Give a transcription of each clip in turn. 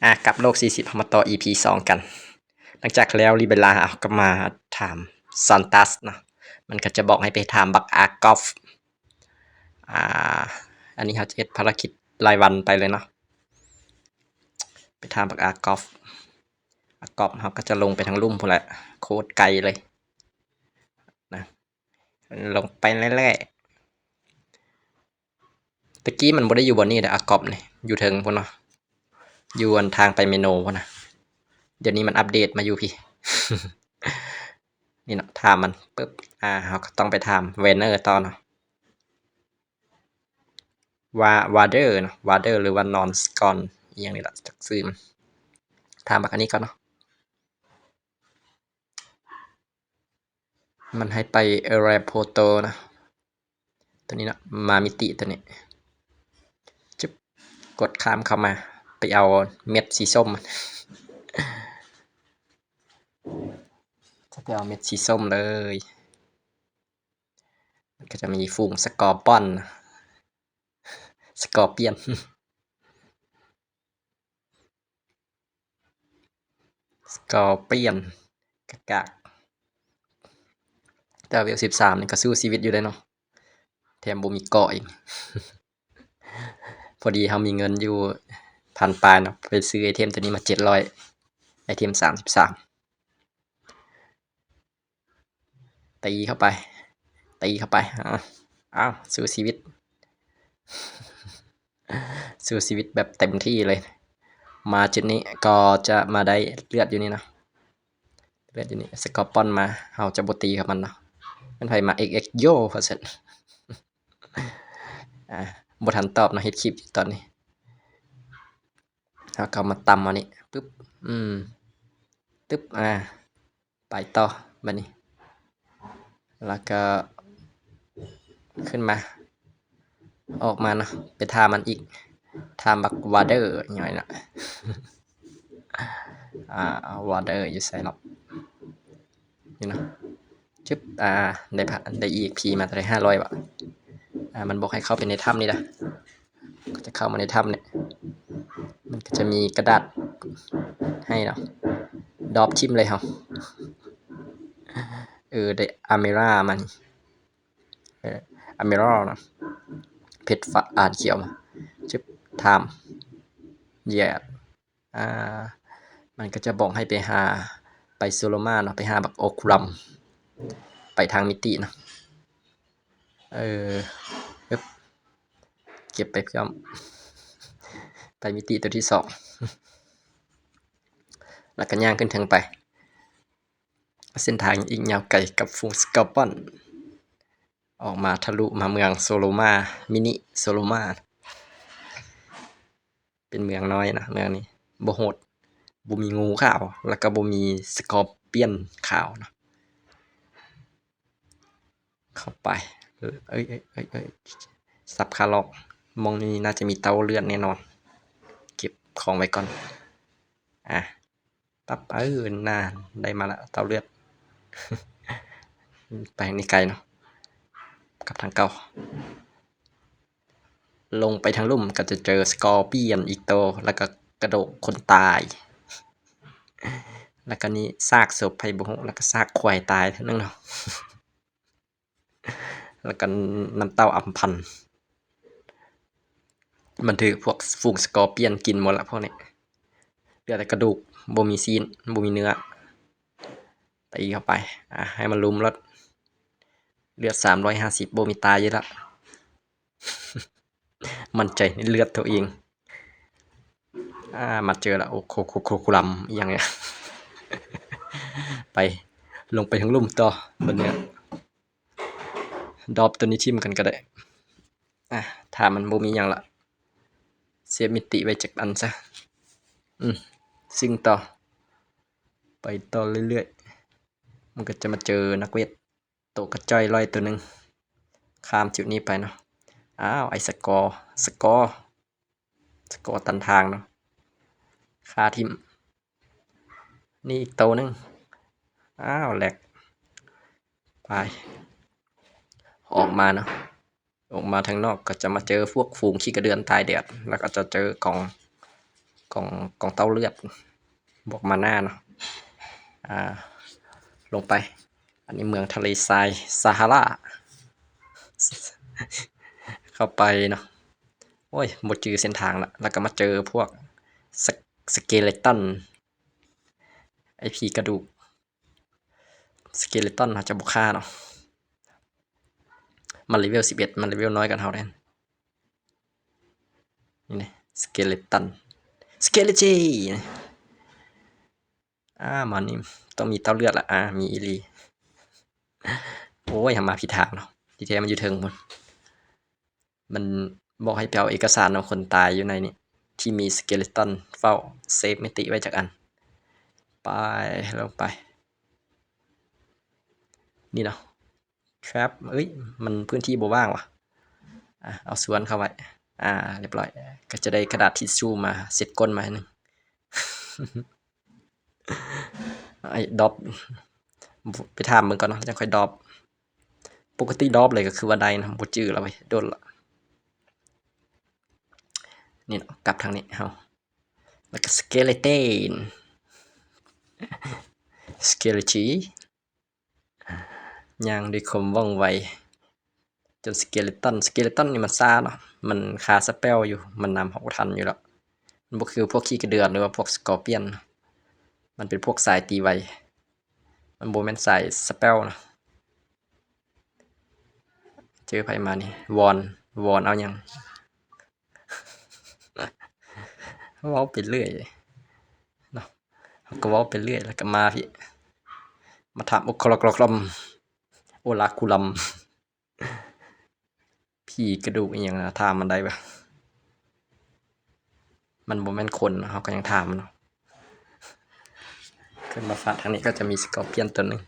ອ່າ ກັບໂລກສີ່ສິບ ເຮົາມາຕໍ່ ອີພີສອງກັນ. ຫຼັງຈາກແລ້ວ Libera ເຮົາກໍມາຖາມ Santas ເນາະ, ມັນກໍຈະບອກໃຫ້ໄປຖາມບັກ Argov. ອ່າ ອັນນີ້ເຮົາຈະເຮັດພາລະກິດລາຍວັນໄປເລີຍເນາະ, ໄປຖາມບັກ Argov. Argov ເຮົາກໍຈະລົງໄປທາງລຸ່ມພຸ້ນແຫຼະ, ໂຄດໄກເລີຍນະ, ລົງໄປເລື້ອຍໆ. ຕະກີ້ມັນບໍ່ໄດ້ຢູ່ບ່ອນນີ້ເດ້ ອາກອບນີ້ ຢູ່ເທິງພຸ້ນເນາະ, ຢູ່ອັນທາງໄປເມໂນພຸ້ນນະ. ດຽວນີ້ມັນອັບເດດມາຢູ່ພີ້ ນີ້ເນາະ. ຖາມມັນປຶບ ອ່າ ເຮົາກໍຕ້ອງໄປຖາມ Werner ຕໍ່ເນາະ, Wa- Wader ເນາະ, Wader ຫຼືວ່າ Nonscon ອີ່ຫຍັງນີ້ລະ ຈັກຊື່ມັນ. ຖາມບັກອັນນີ້ກ່ອນເນາະ. ມັນໃຫ້ໄປ Airport ນະ ຕົວນີ້ເນາະ, ມາມິຕິຕົວນີ້. ຈຶບ ກົດຂ້າມເຂົ້າມາ ໄປເອົາເມັດສີສົ້ມ, ຈະໄປເອົາເມັດສີສົ້ມເລີຍ. ມັນກໍຈະມີຝູງ Scorpion Scorpion ກະກາກ. ແຕ່ເວວສິບສາມນີ້ກໍສູ້ຊີວິດຢູ່ເດ້ເນາະ, ແຖມບໍ່ມີເກາະອີກ. ພໍດີເຮົາມີເງິນຢູ່ພັນປາຍເນາະ, ໄປຊື້ໄອເທັມຕົວນີ້ມາເຈັດຮ້ອຍ, ໄອເທັມສາມສິບສາມ. ຕີເຂົ້າໄປ ຕີເຂົ້າໄປ. ອ້າວ ສູ້ຊີວິດ ສູ້ຊີວິດແບບເຕັມທີ່ເລີຍ. ມາຈຸດນີ້ກໍຈະມາໄດ້ເລືອດຢູ່ນີ້ເນາະ, ເລືອດຢູ່ນີ້. Scorpion ມາ ເຮົາຈະບໍ່ຕີກັບມັນເນາະ. ແມ່ນໃຜມາ ເອັກເອັກໂຢ ວ່າຊັ້ນ. ອ່າ ບໍ່ທັນຕອບເນາະ, ເຮັດຄລິບຢູ່ຕອນນີ້. ເຮົາກໍມາຕຳເອົານີ້ ປຶບ ອືມ ຕຶບ ອ່າ ໄປຕໍ່ບັດນີ້. ແລ້ວກໍຂຶ້ນມາ ອອກມາເນາະ, ໄປຖາມມັນອີກ, ຖາມບັກ Wader ຫຍັງນີ້ນະ. ອ່າ Wader ຢູ່ໃສເນາະ? ນີ້ເນາະ. ຈຶບ ອ່າ ໄດ້ ໄດ້ EXP ມາເທົ່າໃດ? ຫ້າຮ້ອຍ ວະ. ອ່າ ມັນບອກໃຫ້ເຂົ້າໄປໃນຖ້ຳນີ້ນະ, ກໍຈະເຂົ້າມາໃນຖ້ຳນີ້ ມັນກໍຈະມີກະດາດໃຫ້ເນາະ, ດອບຖິ້ມເລີຍເຮົາ. ເອີ ໄດ້ Armera ມານີ້, ເອີ Armera ນະ, ເພັດຟ້າ ອ່ານຂຽວມາ. ຈຶບ ຖາມ Yes. ອ່າ ມັນກໍຈະບອກໃຫ້ໄປຫາ ໄປ Solomar ເນາະ, ໄປຫາບັກ Ogurum ໄປທາງມິຕິເນາະ. ເອີ ເອີບ ເກັບໄປເພື່ອ ໄປມິຕິຕົວທີສອງ ແລ້ວກໍຍ່າງຂຶ້ນເທິງໄປ. ເສັ້ນທາງອີກຍາວໄກກັບຝູງ Scorpion ອອກມາທະລຸມາເມືອງ Solomar, ມິນິ Solomar. ເປັນເມືອງນ້ອຍນະ ເມືອງນີ້ ບໍ່ໂຫດ, ບໍ່ມີງູຂາວ ແລ້ວກໍບໍ່ມີ Scorpion ຂາວເນາະ. ເຂົ້າໄປ ເອີຍ ເອີຍ ເອີຍ ເອີຍ ສັບຂາຫຼອກ. ໝ່ອງນີ້ໜ້າຈະມີເຕົ້າເລືອດແນ່ນອນ, ເກັບຂອງໄວ້ກ່ອນ. ອ່າ ປັບ ເອີ ນານ ໄດ້ມາລະ ເຕົ້າເລືອດ. ໄປທາງນີ້ໄກເນາະ ກັບທາງເກົ່າ. ລົງໄປທາງລຸ່ມກໍຈະເຈີ Scorpion ອີກໂຕ ແລ້ວກໍກະໂດກຄົນຕາຍ, ແລ້ວກໍນີ້ຊາກສົບໃຜບໍ່ຮູ້, ແລ້ວກໍຊາກຄວາຍຕາຍເທື່ອໜຶ່ງເນາະ. ແລ້ວກໍນ້ຳເຕົ້າອຳພັນ ມັນຖືກພວກຝູງ Scorpion ກິນໝົດລະພວກນີ້. ເຫຼືອແຕ່ກະດູກ, ບໍ່ມີຊີ້ນ, ບໍ່ມີເນື້ອ. ຕີເຂົ້າໄປ ອ່າ ໃຫ້ມັນລຸມໂລດ. ເລືອດສາມຮ້ອຍຫ້າສິບ ບໍ່ມີຕາຍຢູ່ລະ. ໝັ້ນໃຈໃນເລືອດໂຕເອງ. ອ່າ ມາເຈີລະ ໂອ້ ໂຄ ໂຄ ໂຄ ໂຄລຳ ອີ່ຫຍັງນີ້. ໄປ ລົງໄປທາງລຸ່ມຕໍ່ບັດນີ້. ດອບໂຕນີ້ຖິ້ມກັນກໍໄດ້. ອ່າ ຖ້າມັນບໍ່ມີຫຍັງລະ ເຊບມິຕິໄວ້ຈັກອັນຊະ. ອືມ ຊຶ່ງຕໍ່ ໄປຕໍ່ເລື້ອຍໆ. ມັນກໍຈະມາເຈີນັກເວດ ໂຕກະຈ້ອຍລອຍໂຕໜຶ່ງ ຂ້າມຈຸດນີ້ໄປເນາະ. ອ້າວ ໄອ້ສະກໍ ສະກໍ ສະກໍຕັນທາງເນາະ, ຂ້າຖິ້ມ. ນີ້ອີກໂຕໜຶ່ງ. ອ້າວ ແລັກ. ໄປ ອອກມາເນາະ, ອອກມາທາງນອກກໍຈະມາເຈີພວກຝູງຂີ້ກະເດືອນຕາຍແດດ, ແລ້ວກໍຈະເຈີກອງ ກ ອງ ກອງເຕົ້າເລືອດ ບວກມານາເນາະ. ອ່າ ລົງໄປ. ອັນນີ້ເມືອງທະເລຊາຍຊາຮາລາ ເຂົ້າໄປເນາະ. ໂອ້ຍ ບໍ່ຈື່ເສັ້ນທາງລະ. ແລ້ວກໍມາເຈີພວກສະ ສະເກເລັດຕັນ ໄອ້ຜີກະດູກ. ສະເກເລັດຕັນເຮົາຈະບໍ່ຂ້າເນາະ. ມັນເລເວວສິບເອັດ ມັນເລເວວນ້ອຍກວ່າເຮົາເດ້. ນີ້ເດ້ ສະເກເລັດຕັນ ສະເກເລັດຈີ. ອ່າ ມານີ້ຕ້ອງມີເຕົ້າເລືອດລະ. ອ່າ ມີອີ່ຫຼີ. ໂອ້ຍ ເຮົາມາຜິດທາງເນາະ. ທີ່ແທ້ມັນຢູ່ເທິງພຸ້ນ. ມັນບອກໃຫ້ໄປເອົາເອກະສານຂອງຄົນຕາຍຢູ່ໃນນີ້ ທີ່ມີສະເກເລັດຕັນເຝົ້າເຊຟມິຕິໄວ້ຈັກອັນ. ໄປ ລົງໄປ. ນີ້ເນາະ ແທຣັບ. ເອີຍ ມັນພື້ນທີ່ບໍ່ວ່າງຫວາ. ອ່າ ເອົາສວນເຂົ້າໄວ້. ອ່າ ລຽບຮ້ອຍ. ກໍຈະໄດ້ກະດາດທິຊຊູມາເຊັດກົ້ນມາໃຫ້ໜຶ່ງ. ໄອ້ດອບ ໄປຖາມເບິ່ງກ່ອນເນາະ ຈັ່ງຄ່ອຍດອບ. ປົກກະຕິດອບເລີຍກໍຄືວ່າໄດ້ນະ ບໍ່ຈື່ລະເວີຍ ດົນລະ. ນີ້ເນາະ ກັບທາງນີ້ເຮົາ ແລ້ວກໍສະເກເລັດຕັນ ສະເກເລັດຈີ ຍ່າງດ້ວຍຄວາມວ່ອງໄວ ຈົນສະເກເລັດຕັນ ສະເກເລັດຕັນນີ້ມັນຊ້າເນາະ ມັນຄາສະເປວຢູ່ ມັນນຳເຮົາບໍ່ທັນຢູ່ແລ້ວ. ມັນບໍ່ຄືພວກຂີ້ກະເດືອນ ຫຼືວ່າພວກສະກໍປຽນ ມັນເປັນພວກສາຍຕີໄວ ມັນບໍ່ແມ່ນສາຍສະເປວນະ. ເຈີໃຜມານີ້ ວອນ ວອນເອົາຫຍັງ? ເວົ້າໄປເລື້ອຍເນາະ ເຮົາກໍເວົ້າໄປເລື້ອຍ ແລ້ວກໍມາພີ້ ມາຖາມໂອໂຄລະກຣອກລອມ ໂອລາຄູລຳ ຜີກະດູກອີ່ຫຍັງນະ ຖາມມັນໄດ້ບໍ່? ມັນບໍ່ແມ່ນຄົນ ເຮົາກໍຍັງຖາມມັນເນາະ. ຂຶ້ນມາຟາດທາງນີ້ກໍຈະມີສະກອລປຽນຕົວໜຶ່ງ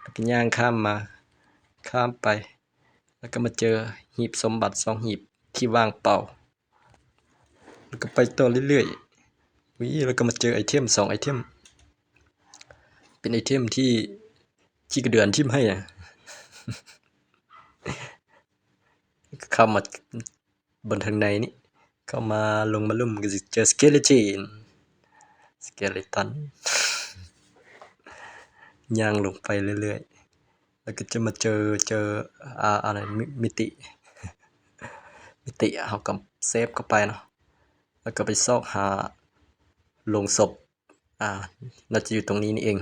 ແລ້ວກໍຍ່າງຂ້າມມາ ຂ້າມໄປ ແລ້ວກໍມາເຈີຫີບສົມບັດສອງຫີບທີ່ວ່າງເປົ່າ ແລ້ວກໍໄປຕໍ່ເລື້ອຍໆ. ວິ ແລ້ວກໍມາເຈີໄອເທັມສອງໄອເທັມ ເປັນໄອເທັມທີ່ຂີ້ກະເດືອນຖິ້ມໃຫ້ນະ. ເຂົ້າມາ ເບິ່ງທາງໃນນີ້ ເຂົ້າມາ ລົງມາລຸ່ມກໍຊິເຈີສະເກເລັດຕັນ ສະເກເລັດຕັນ ຍ່າງລົງໄປເລື້ອຍໆ ແລ້ວກໍຈະມາເຈີ ເຈີ ອ່າ ອັນນັ້ນ ມິ ມິຕິ ມິຕິ ເຮົາກໍເຊບເຂົ້າໄປເນາະ ແລ້ວກໍໄປຊອກຫາໂລງສົບ ອ່າ ໜ້າຈະຢູ່ຕົງນີ້ນີ້ເອງ.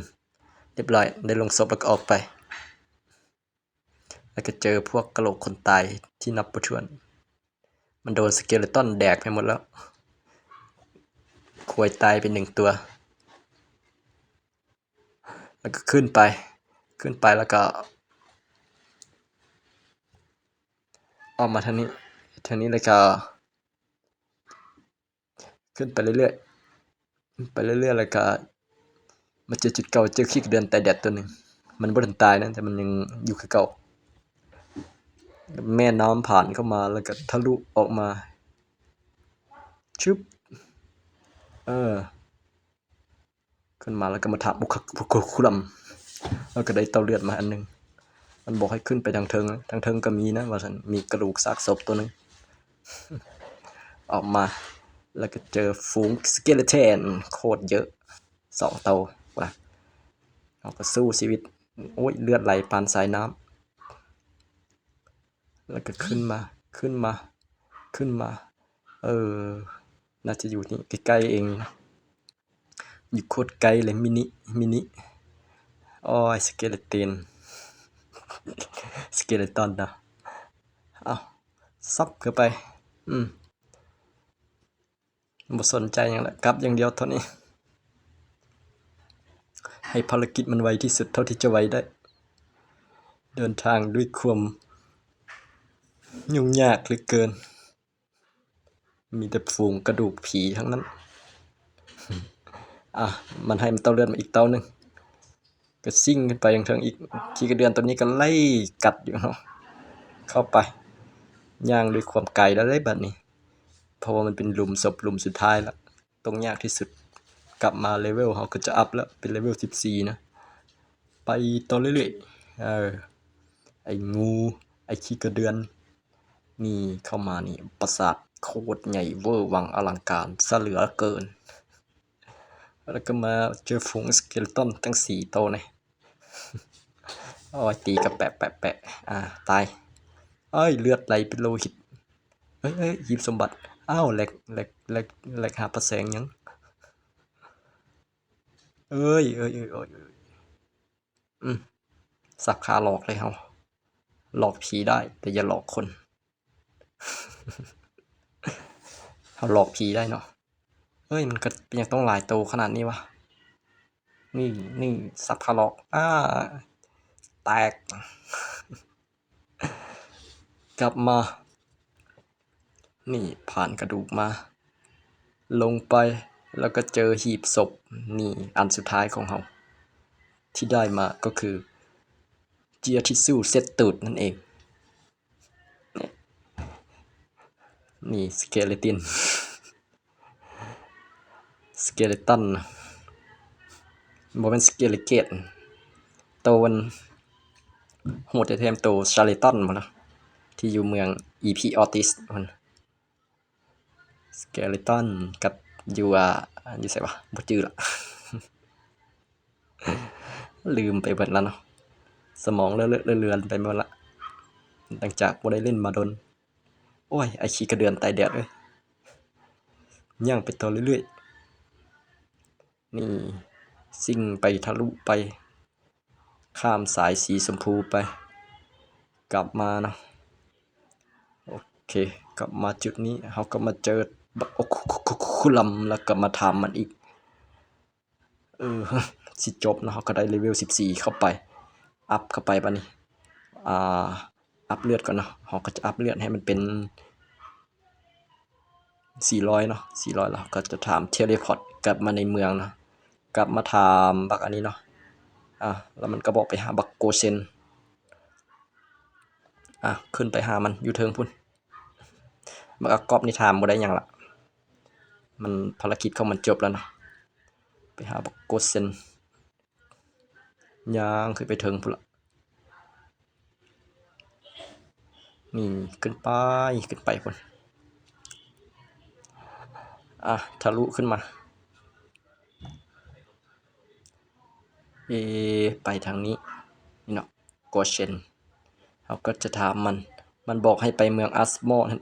ລຽບຮ້ອຍ ໄດ້ໂລງສົບແລ້ວກໍອອກໄປ. ແລ້ວກໍເຈີພວກກະໂຫຼກຄົນຕາຍທີ່ນັບບໍ່ຖ້ວນ ມັນໂດນສະເກເລັດຕັນແດກໄປໝົດແລ້ວ ຄວາຍຕາຍໄປໜຶ່ງຕົວ. ແລ້ວກໍຂຶ້ນໄປ ຂຶ້ນໄປແລ້ວກໍອອກມາທາງນີ້ ທາງນີ້ ແລ້ວກໍ ຂຶ້ນໄປເລື້ອຍໆ ໄປເລື້ອຍໆ ແລ້ວກະມາເຈີຈຸດເກົ່າ ເຈີຂີ້ກະເດືອນຕາຍແດດຕົວໜຶ່ງ. ມັນບໍ່ທັນຕາຍນະ ແຕ່ມັນຍັງຢູ່ຄືເກົ່າ. ແມ່ນ້ຳຜ່ານເຂົ້າມາ ແລ້ວກະທະລຸອອກມາ ຊຶບ ເອີ ຂຶ້ນມາແລ້ວກໍມາຖາມບຸກຄະ ບຸກຄະຄຸລຳ ແລ້ວກໍໄດ້ເຕົ້າເລືອດມາອັນໜຶ່ງ. ມັນບອກໃຫ້ຂຶ້ນໄປທາງເທິງ ທາງເທິງກໍມີນະ ວ່າຊັ້ນ ມີກະດູກຊາກສົບຕົວໜຶ່ງ ອອກມາ ແລ້ວກໍເຈີຝູງສະເກເລັດແທນໂຄດເຍີະ ສອງໂຕ ວ່າ ເຮົາກໍສູ້ຊີວິດ ໂອ້ຍ ເລືອດໄຫຼປານສາຍນ້ຳ ແລ້ວກໍຂຶ້ນມາ ຂຶ້ນມາ ຂຶ້ນມາ ເອີ ໜ້າຈະຢູ່ນີ້ໃກ້ໆ ເອງນະ. ຢູ່ໂຄດໄກເລີຍ ມິນິ ມິນິ ໂອ້ຍ ສະເກເລັດຕັນ ສະເກເລັດຕັນນະ. ເອົ້າ ສັບເຂົ້າໄປ ອືມ ບໍ່ສົນໃຈຫຍັງລະ ກັບຢ່າງດຽວເທົ່ານີ້ ໃຫ້ພາລະກິດມັນໄວທີ່ສຸດເທົ່າທີ່ຈະໄວໄດ້ ເດີນທາງດ້ວຍຄວາມຫຍຸ້ງຍາກເຫຼືອເກີນ. ມີແຕ່ຝູງກະດູກຜີທັງນັ້ນ. ອ່າ ມັນໃຫ້ມັນເຕົ້າເລືອດມາອີກເຕົ້າໜຶ່ງ ກະຊິງຂຶ້ນໄປທາງເທິງອີກ. ຂີ້ກະເດືອນຕົວນີ້ກະໄລ່ກັດຢູ່ເນາະ. ເຂົ້າໄປ ຍ່າງດ້ວຍຄວາມໄກແລ້ວເດ້ບັດນີ້ ເພາະວ່າມັນເປັນຫຼຸມສົບ ຫຼຸມສຸດທ້າຍລະ. ຕົງຍາກທີ່ສຸດ. ກັບມາເລເວວເຮົາກໍຈະອັບແລ້ວ ເປັນເລເວວສິບສີ່ນະ. ໄປຕໍ່ເລື້ອຍໆ ເອີ ໄອ້ງູ ໄອ້ຂີ້ກະເດືອນ ນີ້ເຂົ້າມານີ້ ປາສາດໂຄດໃຫຍ່ເວີວັງອະລັງການຊະເຫຼືອເກີນ. ແລ້ວກໍມາເຈີຝູງສະເກເລຕອນຕັ້ງສີ່ໂຕນີ້. ໂອ້ຍ ຕີກັບແປະໆໆ ອາ ຕາຍ. ເອີຍ ເລືອດໄຫຼເປັນໂລຫິດ. ເອີຍໆ ຮີບສົມບັດ. ອ້າວ ແລັກ ແລັກ ແລັກ ແລັກຫາປະແສງຫຍັງ? ເອີຍ ເອີຍ ເອີຍ ເອີຍ ອືມ ສັບຂາຫຼອກເລີຍເຮົາ. ຫຼອກຜີໄດ້ ແຕ່ຢ່າຫຼອກຄົນ. ເຮົາຫຼອກຜີໄດ້ເນາະ. ເອີຍ ມັນກໍເປັນຫຍັງຕ້ອງຫຼາຍໂຕຂະໜາດນີ້ວະ? ນີ້ ນີ້ ສັບຂາຫຼອກ. ອາ ແຕກ. ກັບມາ ນີ້ ຜ່ານກະດູກມາ ລົງໄປ ແລ້ວກໍເຈີຫີບສົບ. ນີ້ ອັນສຸດທ້າຍຂອງເຮົາທີ່ໄດ້ມາກໍຄື ເຈ້ຍທິດຊູເຊັດຕູດນັ້ນເອງ. ນີ້ ສະເກເລຕິນ ສະເກເລຕັນ ບໍ່ແມ່ນສະເກເລເກດ. ໂຕມັນໂຫດແທ້ໆ ໂຕສະເກເລຕັນພຸ້ນນະ ທີ່ຢູ່ເມືອງອີພີອອຕິສພຸ້ນ. ສະເກເລຕັນກັບຢູ່ ອາ ຢູ່ໃສວະ? ບໍ່ຈື່ລະ. ລືມໄປເບິດລະເນາະ. ສະໝອງເລອເລືອນໄປເບິດລະ ຫຼັງຈາກບໍ່ໄດ້ຫຼິ້ນມາດົນ. ໂອ້ຍ ໄອ້ຂີ້ກະເດືອນຕາຍແດດເອີຍ. ຍ່າງໄປຕໍ່ເລື້ອຍໆ. ນີ້ ຊິ່ງໄປ ທະລຸໄປ ຂ້າມສາຍສີຊົມພູໄປ ກັບມາເນາະ. ໂອເຄ ກັບມາຈຸດນີ້ ເຮົາກໍມາເຈີບັກໂອຄຸ ຄຸ ຄຸ ຄຸ ຄຸລຳ ແລ້ວກໍມາຖາມມັນອີກ. ເອີ ຊິຈົບເນາະ ເຮົາກໍໄດ້ເລເວວສິບສີ່ເຂົ້າໄປ ອັບເຂົ້າໄປບາດນີ້. ອາ ອັບເລືອດກ່ອນເນາະ ເຮົາກໍຈະອັບເລືອດໃຫ້ມັນເປັນສີ່ຮ້ອຍເນາະ ສີ່ຮ້ອຍ ແລ້ວເຮົາກໍຈະຖາມເທເລພອດກັບມາໃນເມືອງເນາະ ກັບມາຖາມບັກອັນນີ້ເນາະ. ອາ ແລ້ວມັນກໍບອກໄປຫາບັກໂກເຊັນ. ອາ ຂຶ້ນໄປຫາມັນຢູ່ເທິງພຸ້ນ. ບັກອາກອບນີ້ຖາມບໍ່ໄດ້ຫຍັງລະ ມັນ ພາລະກິດຂອງມັນຈົບແລ້ວເນາະ. ໄປຫາບັກໂກເຊັນ ຍ່າງຂຶ້ນໄປເທິງພຸ້ນລະ. ນີ້ ຂຶ້ນໄປ ຂຶ້ນໄປພຸ້ນ. ອາ ທະລຸຂຶ້ນມາ. ເອ ໄປທາງນີ້ ນີ້ເນາະ ໂກເຊັນ. ເຮົາກໍຈະຖາມມັນ ມັນບອກໃຫ້ໄປເມືອງອັສມໍນັ້ນ